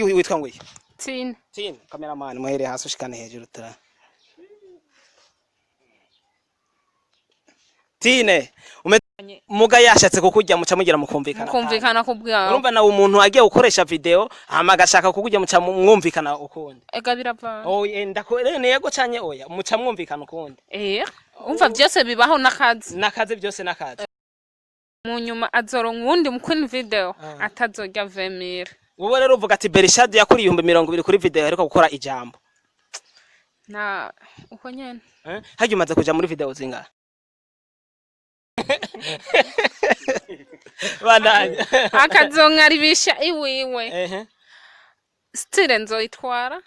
Witwa ngo iki? Tine. Tine, cameraman, muhere hasi ushikane hejuru tura. Tine, muga yashatse kukurya muca mugira mukumvikana. Mukumvikana ku bwawe. Urumva nawe umuntu agiye gukoresha video hama agashaka kukurya muca mwumvikana ukundi. Ega biravana. Oya, ndako rero ni yego canke oya, muca mwumvikana ukundi. Umva byose bibaho n'akazi. Nakaze byose nakaze. Mu nyuma azoronka uwundi mu queen video atazorya 20 000. Wowe rero uvuga ati Berishad yakuriye 20,000 kuri video ariko gukora ijambo. Na uko nyene. Eh? Harya umaze kuja muri video zingahe? Bandanye. Akazonkaribisha iwiwe. Ehe. Stile nzoyitwara.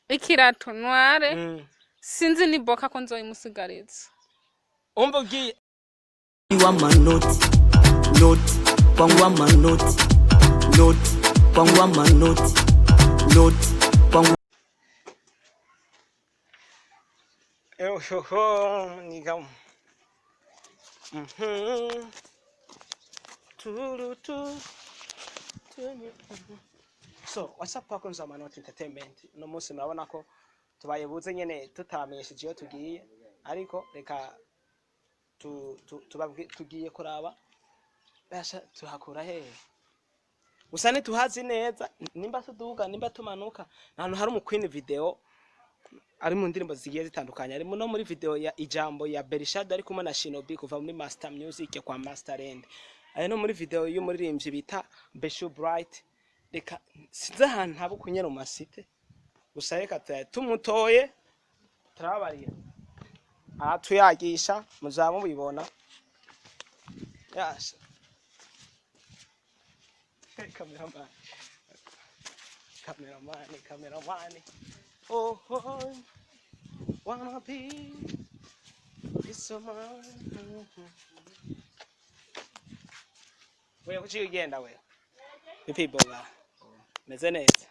Ikirato ntware. Sinzi ni boka ko nzoyimusigariza. Umva ugiye wa manoti noti kwangwa manoti noti kwangwa manoti noti kwangwa. Ehoho, niga. Mhm. Turu tu. Tu. So, what's up bakunzi ba Manoti Entertainment? Uno munsi murabona ko tubaye buze nyene tutamenyesheje iyo tugiye, ariko reka tugiye kuraba basha tuhakura hehe. Gusa ntituhazi neza, nimba tuduga, nimba tumanuka, ahantu hari umu queen video ari mu ndirimbo zigiye zitandukanye, harimo no muri video ya ijambo ya Berishad ari kumwe na Shinobi kuva muri Master Music kwa Master Land, ari no muri video y'umuririmbyi bita Beshu Bright. Reka sinzi ahantu haba kunyera mu masite, gusa reka tumutoye turababarira aratuyagisha muzaba mubibona. Yasha, cameraman, cameraman, cameraman. Oh, oh, wanna be with someone. Wewe kuki ugenda wewe? Vipi boga? Meze neza.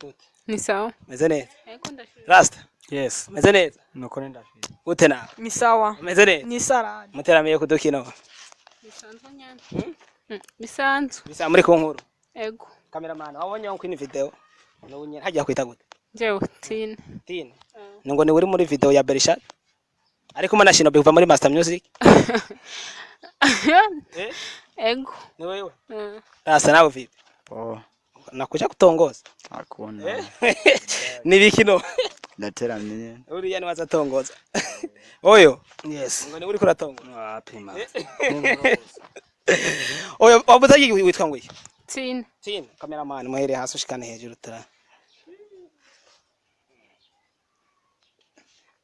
Gute? Ni sawa. Meze neza. Ego ndashimye. Rasta, Yes. meze neza. Nuko ndashimye. Gute nawe? Ni sawa. Meze neza. Ni salade. Muteramiye kudukino. Bisanzwe nyene. Bisanzwe. Bisa muri ku nkuru. Ego. Cameraman, wabonye wangu kwini video? Nubu nyene hajya kwita gute? Jewe Tine. Tine. Ngo ni uri muri video ya Berishad? Ari kumwe na Shinobi kuva muri Master Music. Eh? Ego. Ni wewe? Mm. Rasta nawe vipi? Oh, Nakuja kutongoza. hakuna. Ni bikino. Ndateramye nyene. Uriya ni wazatongoza. Oyo. Yes. Ngo ni uri kuratongoza. Wapi ma. Oyo wabuze iki witwa ngo iki? Tine. Tine, cameraman, muhere hasi ushikane hejuru tura.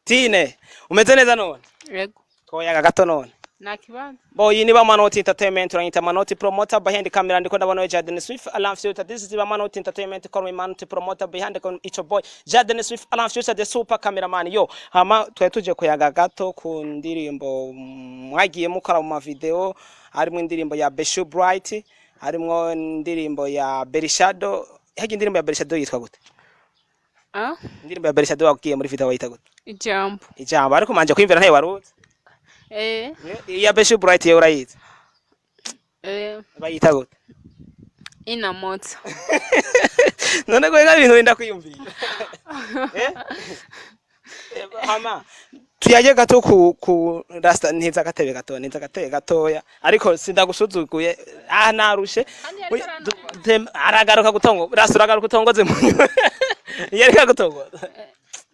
Tine, umeze neza none? Ego. Twoyaga gato none. Nta kibazo. Boyi ni ba Manoti Entertainment, uranyita Manoti Promoter behind camera ndiko ndabona Jaden Swift Alan Future. This is ba Manoti Entertainment, call me Manoti Promoter behind it's your boy Jaden Swift Alan Future the super cameraman. Yo, hama twari tuje kuyaga gato ku ndirimbo mwagiye mukora mu ma video, harimo indirimbo ya Beshu Bright, harimo indirimbo ya Berishado. Hagiye indirimbo ya Berishado yitwa gute? Ah? Indirimbo ya Berishado wagiye muri video bayita gute? Ijambo. Ijambo, ariko manje kwimvira ntayo waruzi. Eh. Iya Beshu Bright yo urayizi? Eh. Bayita gute? Inamotsa. None ko ibintu wenda kwiyumvira. Eh? Hama tuyaje gato ku rasta, ntiza agatebe gato, ntiza agatebe gatoya, ariko sindagusuzuguye, ah narushe. Kandi yariko arantongoza. Aragaruka gutongo rasta, uragaruka utongoze mu nyuma. Yareka gutongoza.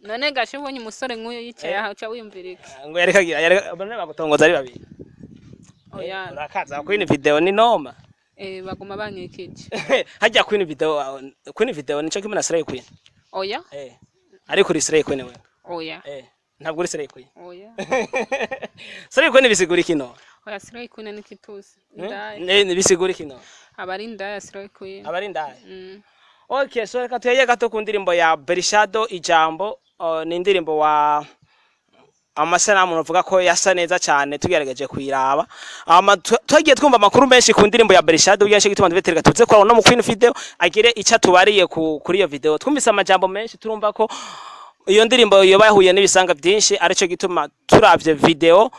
None gashe ubonye umusore nk'uyu yicaye aha uca wiyumvira iki? Ngo yareka agira yareka bane bagutongoza ari babiri. Oya. Urakaza queen video ni noma. Baguma bankikije. Hajya queen video, queen video nico kimwe na Slay Queen? Oya. Eh, ariko uri Slay Queen wewe? Oya. Eh, ntabwo uri Slay Queen? Oya. Slay Queen bisigura ikino? Oya, Slay Queen ni kitusi. Indaya. Ne bisigura ikino? Aba ari indaya Slay Queen. Abari indaya. Mm. Okay, so reka tuyeye gato ku ndirimbo ya Berishado ijambo. Ni indirimbo wa amasanamu novuga ko yasa neza cyane tugerageje kuyiraba. Twagiye twumva amakuru menshi ku ndirimbo ya Berishado, ugenshi gituma tubetereka tuze ko no mu Queen video agire icyo atubariye kuri iyo video. Twumvise amajambo menshi, turumva ko iyo ndirimbo yoba yahuye n'ibisanga byinshi, arico gituma turavye video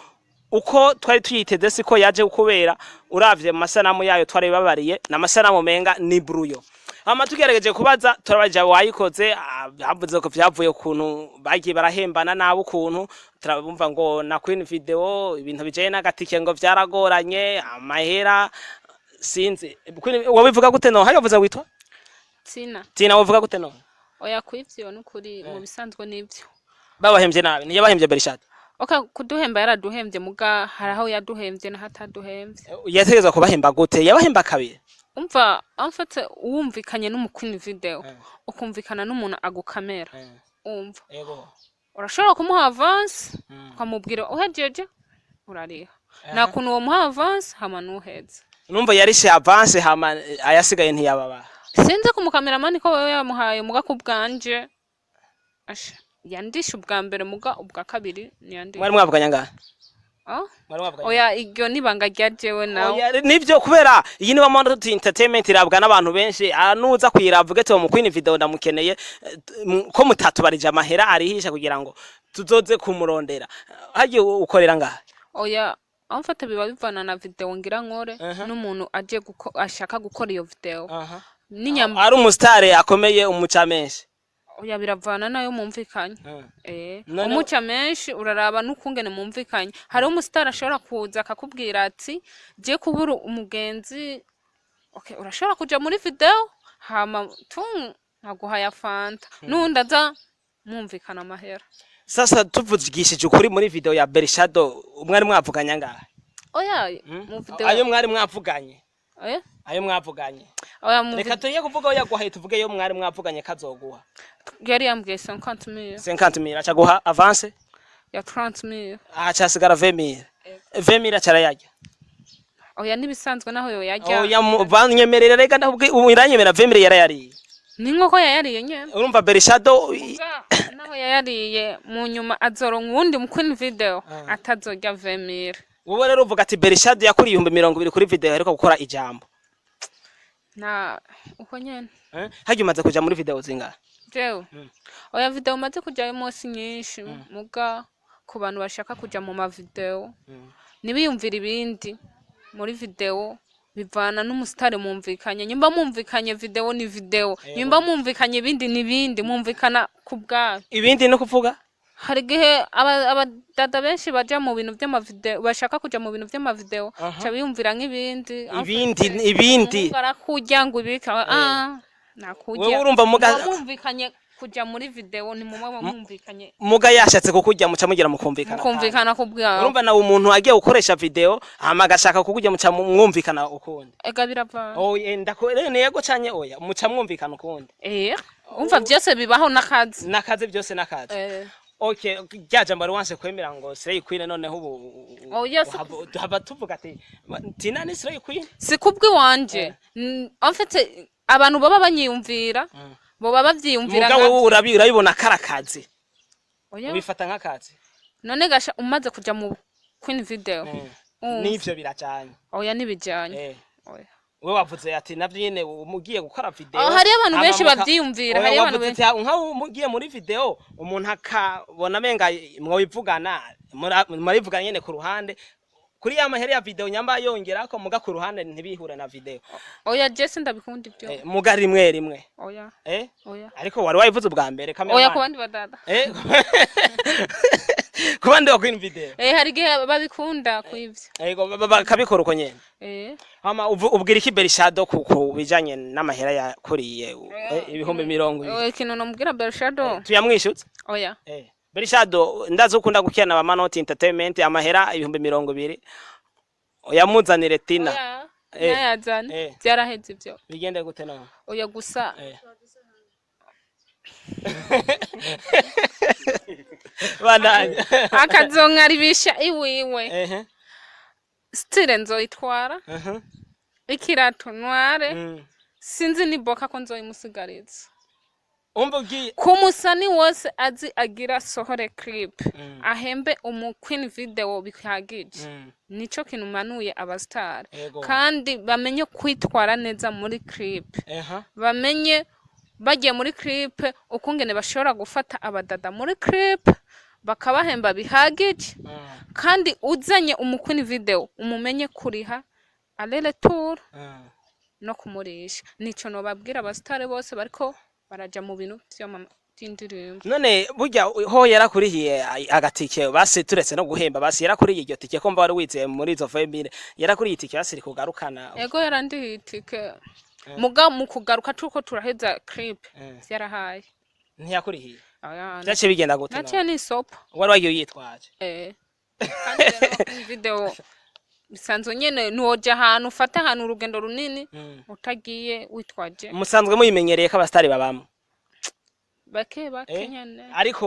uko twari tuyiteze siko yaje, kubera uravye mu masanamu yayo twari babariye na masanamu menga ni bruyo. Hama tugerageje kubaza, turabaje wayikoze, bavuze ko vyavuye ukuntu bagiye barahembana nabi, ukuntu turabumva ngo na Queen Video ibintu bijanye n'agatike ngo vyaragoranye amahera. Sinzi Queen, wabivuga gute? No hayo vuze witwa Tina. Tina, wabivuga gute? No Oya, kwivyo nukuri mu bisanzwe nivyo. Babahemvye nabi, niyo bahemvye Berishad. Okay, kuduhemba yaraduhemvye, muga hari aho yaduhemvye naho ataduhemvye. Yategerezwa kubahemba gute? Yabahemba kabiri? Umva, amfate wumvikanye n'umukwini video, ukumvikana n'umuntu agukamera, umva, Ego. urashobora kumuha avance, ukamubwira uhejeje urariha. Nta kuntu uwo muha avance hama ntuheze. Numva yarishe avance, hama ayasigaye ntiyababa. Sinzi ku mukameramani ko wewe yamuhaye, muga ku bwanje asha yandishe ubwa mbere, muga ubwa kabiri ntiyandishe. Mwari mwavuganye ngaha? Ah? Mwari mwavuganye? Oya, iryo nibanga rya jewe nawe. Oya, nivyo, kubera iyi niba Manoti Entertainment irabwa n'abantu benshi, anuza kuyiraba uvuge ati mu Queen Video ndamukeneye, ko mutatubarije amahera arihisha kugira ngo tuzoze kumurondera. Hagiye ukorera ngaha? Oya, amfata biba bivana na video ngira nkore n'umuntu aje ashaka gukora iyo video n'inyama. Ari umusitari akomeye, umuca menshi? Oya, biravana nayo mumvikanye. Eh, None- umuca menshi uraraba n'ukungene mumvikanye. Hariho umusitari ashobora kuza akakubwira ati je kubura umugenzi, okay, urashobora kuja muri video hama tu nkaguha ya fanta, n'uwundi aza mwumvikana amahera. Sasa tuvugishije ukuri, muri video ya Berishado mwari mwavuganye ngaha? Oya, mu video Ayo mwari mwavuganye? Eh? Ayo mwavuganye? Oya, mu Reka tuye kuvuga ayo yaguhaye, tuvuge yo mwari mwavuganye kazoguha. Yari yambwiye 50 mille. 50 mille, aca guha avance Ya 30 mille. Aca hasigara 20 mille, 20 mille aca arayarya. Oya, n'ibisanzwe naho yo yarya. Oya, banyemerera, reka ndakubwi ubu iranyemera, 20 mille yarayariye. Ni nk'uko yayariye nyene. Urumva Berishado Muga naho yayariye, mu nyuma azoronka uwundi mu Queen Video atazorya 20 mille. Wowe rero uvuga ati Berishado yakuriye 20,000 kuri video aheruka gukora ijambo. Na uko nyene. Eh? Harya umaze kuja muri video zingahe? Jewe, oya, video maze kujayo munsi nyinshi, muga ku bantu bashaka kuja mu mavideo ntibiyumvire ibindi muri video. Bivana n'umusitari mumvikanye. Nyumba mumvikanye video ni video, nyumba mumvikanye ibindi ni ibindi, mumvikana ku bwayo. Ibindi no kuvuga? Hari igihe abadada benshi baja mu bintu vy'amavideo, bashaka kuja mu bintu vy'amavideo, ca biyumvira nk'ibindi. Ibindi, ibindi. Umuhungu arakurya ngo ibika, ah, nakurya. Wewe urumva Muba mumvikanye kuja muri video, ni muba mwumvikanye. Muga yashatse kukurya, muca mugira mukumvikana. Mukumvikana ku bwawe. Urumva nawe umuntu agiye gukoresha video hama agashaka kukurya, muca mwumvikana ukundi. Ega biravana. Oya, ndako rero ni yego canke oya, muca mwumvikana ukundi. Eh, umva, byose bibaho n'akazi. Nakazi, byose nakazi. Eh. Okay, rya jambo wari wanse kwemera ngo Slay Queen, noneho ubu Oya, tuhava tuvuga ati Tina ni Slay Queen. Si kubw'iwanje. En fait abantu baba banyiyumvira, boba bavyiyumvira. Muga wewe urabibona karakazi? Oya. Ubifata nk'akazi? None gasha umaze kuja mu Queen Video, umva. Nivyo birajanye? Oya, nibijanye. Eh. Oya. We wavuze ati navyo nyene umugiye gukora video. Oh, hariyo abantu hama benshi bavyiyumvira, Oya, hariyo abantu wavuze ati nka umugiye muri video umuntu akabona menga mwabivugana, murabivugana nyene ku ruhande kuri ya mahera ya video, nyamba yongerako, muga ku ruhande ntibihure na video. Oya, je sindabikunda ivyo. Eh, muga rimwe rimwe? Oya. Eh. Oya. Ariko wari wabivuze ubwa mbere. Oya, ku Cameraman. bandi badada. Eh, ku bandi wa Queen Video. Eh, hari igihe babikunda kwivyo. Ego, bakabikora uko nyene. Eh. Hama ubwira iki Berishado ku bijanye n'amahera yakuriye, 20,000? Oya, ikintu nomubwira Bershado? Tuyamwishutse? Oya. Eh. Berishado, ndazi ukunda gukina ba Manoti Entertainment, amahera 20,000 uyamuzanire Tina. Oya. Eh. Nayazane. Eh. Byaraheze ivyo. Bigende gute none? Oya, gusa Eh. Bandanye. Akazonkaribisha iwiwe. Ehe. Style nzoyitwara. Ikirato ntware. Sinzi niboka ko nzoyimusigariza. Umva ugiye Ku musani wose azi agira sohore clip, ahembe umu queen video bihagije. Nico kintu manuye abastar. Ego. Kandi bamenye kwitwara neza muri clip. Bamenye bagiye muri clip ukungene bashobora gufata abadada muri clip, bakabahemba bihagije. Kandi uzanye umukwini video umumenye kuriha aller-retour. No kumurisha. Nico nobabwira abasitari bose bariko baraja mu bintu vy'indirimbo. None burya ho yarakurihiye agatike, basi turetse no guhemba, basi yarakurihiye iryo tike, ko mba wari wizeye muri izo 20,000, yarakuriye itike basi rikugarukana? Ego, yarandihiye itike, muga mu kugaruka tuko turaheza clip vyarahaye. Ntiyakurihiye? Oya. Vyaciye bigenda gute? Naciye nisopa. Wari wagiye uyitwaje? Eh. Kandi rero video bisanzwe nyene, ntiwoja ahantu ufata ahantu urugendo runini utagiye witwaje. Musanzwe muyimenyereye ko abasitari babamwo? Bake bake nyene. Ariko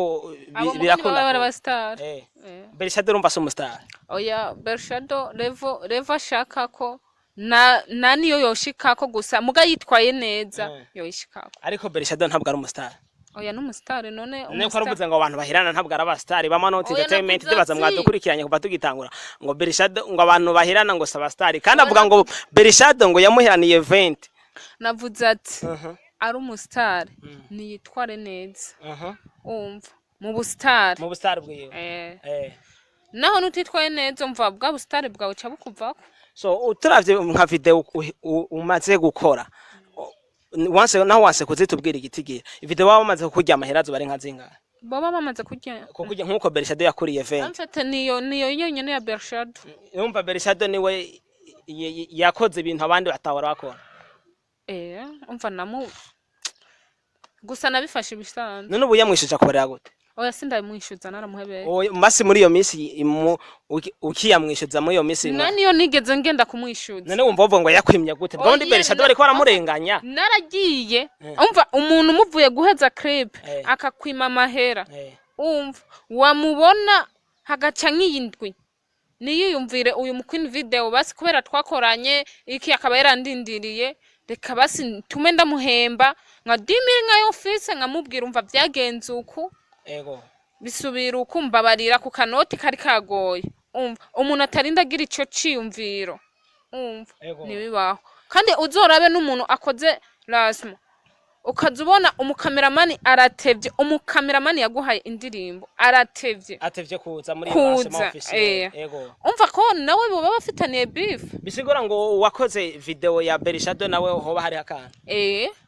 Abo mugani birakunda baba bari abasitari. Berishado urumva si umusitari? Oya, Bershado level level ashaka ko na niyo yoshikako, gusa muga yitwaye neza yoshikako. Ariko Berishado ntabwo ari umusitari. Oya, n'umusitari none? Niko Umusitari. aravuze ngo abantu bahirana ntabwo ari abasitari b'amanoti. Oya, Entertainment navuze ndibaza mwadukurikiranye kuva tugitangura, ngo Berishado, ngo abantu bahirana ngo si abasitari, kandi avuga ngo Berishado ngo yamuhiraniye 20. Navuze ati ari umusitari niyitware neza, umva, mu busitari. Mu busitari bwiwe. Naho nutitwaye neza, umva, bwa busitari bwawe ca bukuvako. So uturavye nka video umaze gukora, wanse naho wanse kuzitubwira igitigira, video waba wamaze kurya amahera zo bari nka zingahe? Boba bamaze kurya? Kuko nkuko Berishado yakuriye 20. Amfate niyo yonyene ya Bershado. Yumva, Berishado niwe yakoze ibintu abandi batahora bakora. Umva, namu gusa nabifashe ibisanzwe. None ubu yamwishuja akorera gute? Oya, sindamwishuza, naramuhebeye. Oya, mbasi muri iyo minsi ukiyamwishuza muri iyo minsi? Na niyo nigeze ngenda kumwishuza. None wumva bavuga ngo yakwimye gute bwa wundi? Oya, Berishado bariko baramurenganya. Naragiye, umva, umuntu umuvuye guheza clip akakwima amahera, umva, wamubona hagaca nk'iyindwi niyiyumvire uyu mukwini video, basi kubera twakoranye iki, akaba yarandindiriye, reka basi ntume ndamuhemba nka 10,000 nka office, nkamubwira umva byagenze uku, bisubira uku, mbabarira ku kanoti kari kagoye. Umva, umuntu atarinda agira ico ciyumviro, umva, ntibibaho. Kandi uzorabe n'umuntu akoze rasma, ukaza ubona umukameramani aratevye, umukameramani yaguhaye indirimbo aratevye. Atevye kuza muri Kuza, lancement officiel. Umva ko nawe boba bafitaniye beef. Bisigura ngo uwakoze video ya Berishado nawe hoba hari akantu?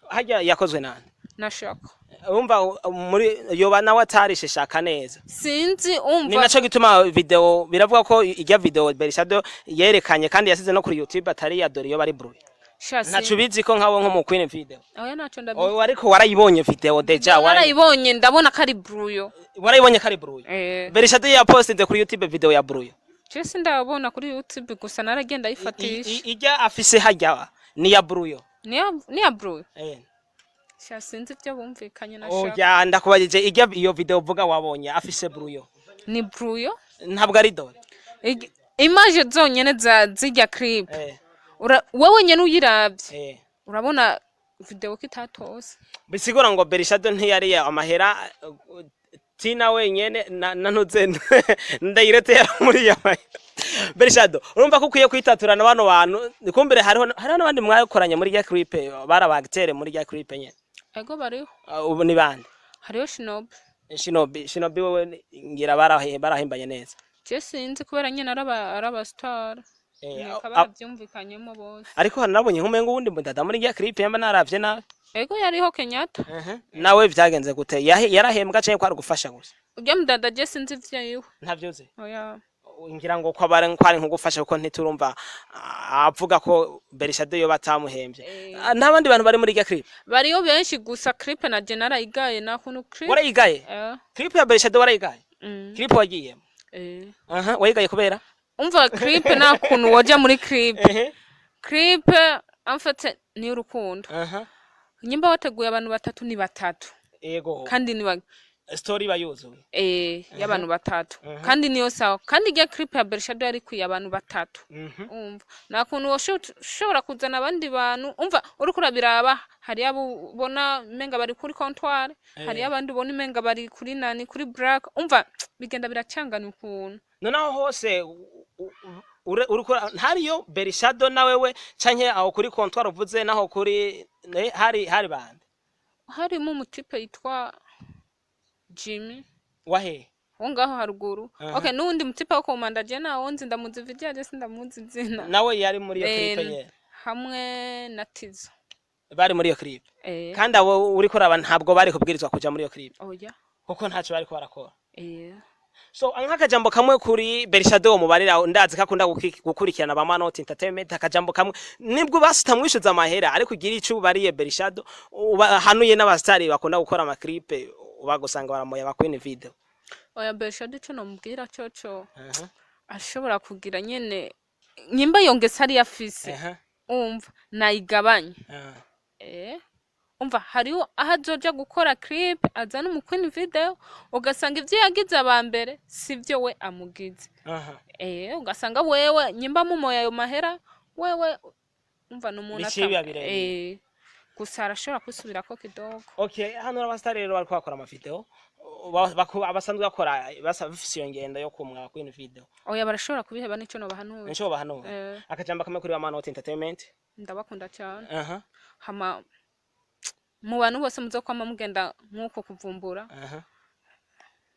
Harya yakozwe nande? Nashaka. Urumva muri yoba nawe atarishe shaka neza. Sinzi. Ni Umva. naco gituma video biravuga ko ijya video Berishado yerekanye kandi yasize no kuri YouTube atari ya Dore, iyo bari Bruy. Sha, Ntaco sinzi. ubizi ko nkawe nko mu Queen Video? Oya, naco ndabizi. Oya, ariko warayibonye video déjà? Narayibonye, ndabona ko ari bruyo. Warayibonye ko ari Bruy? Eh. Berishado yapostinze kuri YouTube video ya Bruy. Je sindabona kuri YouTube, gusa naragenda ayifatisha. Ijya afise hajya ni ya Bruyo. Niya bruyo. Sha, sinzi ibyo bumvikanye na shaka. Oya, ndakubajije ijya iyo video uvuga wabonye afise Bruyo. Ni bruyo. Ntabwo ari Dore? Image zonyene za zijya clip, wewe nyene uyiravye, urabona video ko itatose. Bisigura ngo Berishado ntiyariye amahera Tina wenyene na ntuze ndayirete muri ya Berishado. Urumva ko ukwiye kwitaturana bano bantu, kumbere hariho n'abandi mwakoranye muri ya clip, barabagitere muri ya clip nyene? Ego, bariho. Ubu ni bande? Hariho Shinobi. Shinobi, Shinobi wewe ngira barahimbanye neza. Je sinzi, kubera nyene araba star, nika baravyumvikanyemo bose. Ariko nabonye nk'umengo wundi mudada muri ya clip, yamba naravye nabi. Ego, yariho Kenyatta. Nawe vyagenze gute? Yarahembwa canke kwari gufasha gusa? Urya mudada je sinzi ivyiwe. Ntavyo uzi? Oya. Ngira ngo ko abari kwari nko gufasha, kuko ntiturumva avuga ko Berishado yo batamuhembye. N'abandi bantu bari muri irya clip? Bariyo benshi, gusa clip na je narayigaye nakuntu clip. Warayigaye? Eh. Clip ya Berishado warayigaye? Mm. Clip wagiyemo? Eh. Aha, wayigaye kubera? Umva, clip nta kuntu woja muri clip. Clip amfate ni urukundo. Nyimba wateguye abantu batatu, ni batatu. Kandi ni Story iba yuzuye. Y'abantu batatu, kandi niyo sawa. Kandi irya clip ya Bershado yari ikwiye abantu batatu. Umva, nta kuntu woshobora kuzana abandi bantu. Umva, uriko urabiraba, hariyo abo ubona umenga bari kuri comptoir, hariyo abandi ubona umenga bari kuri nani, kuri black. Umva, bigenda biracangana ukuntu. Noneho hose uriko hariyo Berishado na wewe, canke aho kuri comptoir uvuze naho kuri hari bande? Harimo umutipe yitwa Jimmy. Wahe? Wo ngaho haruguru. Okay, n'uwundi mutipe wo kumanda, je nawo nzi, ndamuzi video, je sindamuzi izina. Nawe yari muri iyo clip nyene? Hamwe na Tizo. Bari muri iyo clip? Eh. Kandi abo uriko uraba ntabwo bari kubwirizwa kuja muri iyo clip? Oya. Kuko ntacyo bariko barakora. Eh. So nk'akajambo kamwe kuri Berishado mubarira, ndazi ko akunda gukurikirana ba Manoti Entertainment. Akajambo kamwe, nibwo basi utamwishuza amahera, ariko ugira ico ubariye Berishado, ubahanuye n'abastari bakunda gukora ama clip ubagusanga baramoya ba Queen Video. Oya, Bershado ico nomubwira coco, ashobora kugira nyene nyimba yongese ari afise, umva, nayigabanye. Eh, umva, hariho aho azoja gukora clip azana umu queen video, ugasanga ivyo yagize aba mbere sivyo we amugize. Eh, ugasanga wewe nyimba mumoya ayo mahera, wewe umva ni umuntu Biciye biba birebire. Eh, gusa arashobora kwisubirako kidogo. Okay, hano abastari rero bariko bakora ama video abasanzwe bakora bafise iyo ngendo yo kumwa Queen Video. Oya, barashobora kubiheba, nico nobahanura. Nico bahanura? Eh. Akajambo kamwe kuri ba Manoti Entertainment. Ndabakunda cyane. Hama mu bantu bose muzokwama mugenda nk'uko kuvumbura,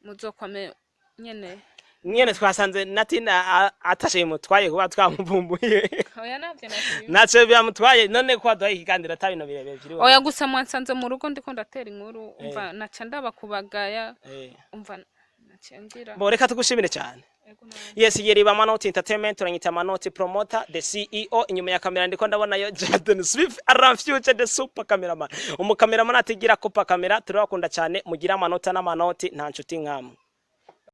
muzokwame nyene. Nyene twasanze Natina atashe mutwaye kuba twamuvumbuye. Oya, navyo nashimye. Naco byamutwaye none ko waduhaye ikiganiro ata bintu birebire vyiriwe? Oya, gusa mwansanze mu rugo ndiko ndatera inkuru, umva, naca ndaba kubagaya. Umva, naca ngira. Bo reka tugushimire cyane. Ego, nawe. Yes, yeri ba Manoti Entertainment, turanyita Manoti Promoter, the CEO. Inyuma ya kamera ndiko ndabonayo Jaden Swift Aram Future, the super cameraman, umukameraman atigira kupa kamera. Turabakunda cyane, mugira amanota n'amanoti, nta nshuti nkamwe.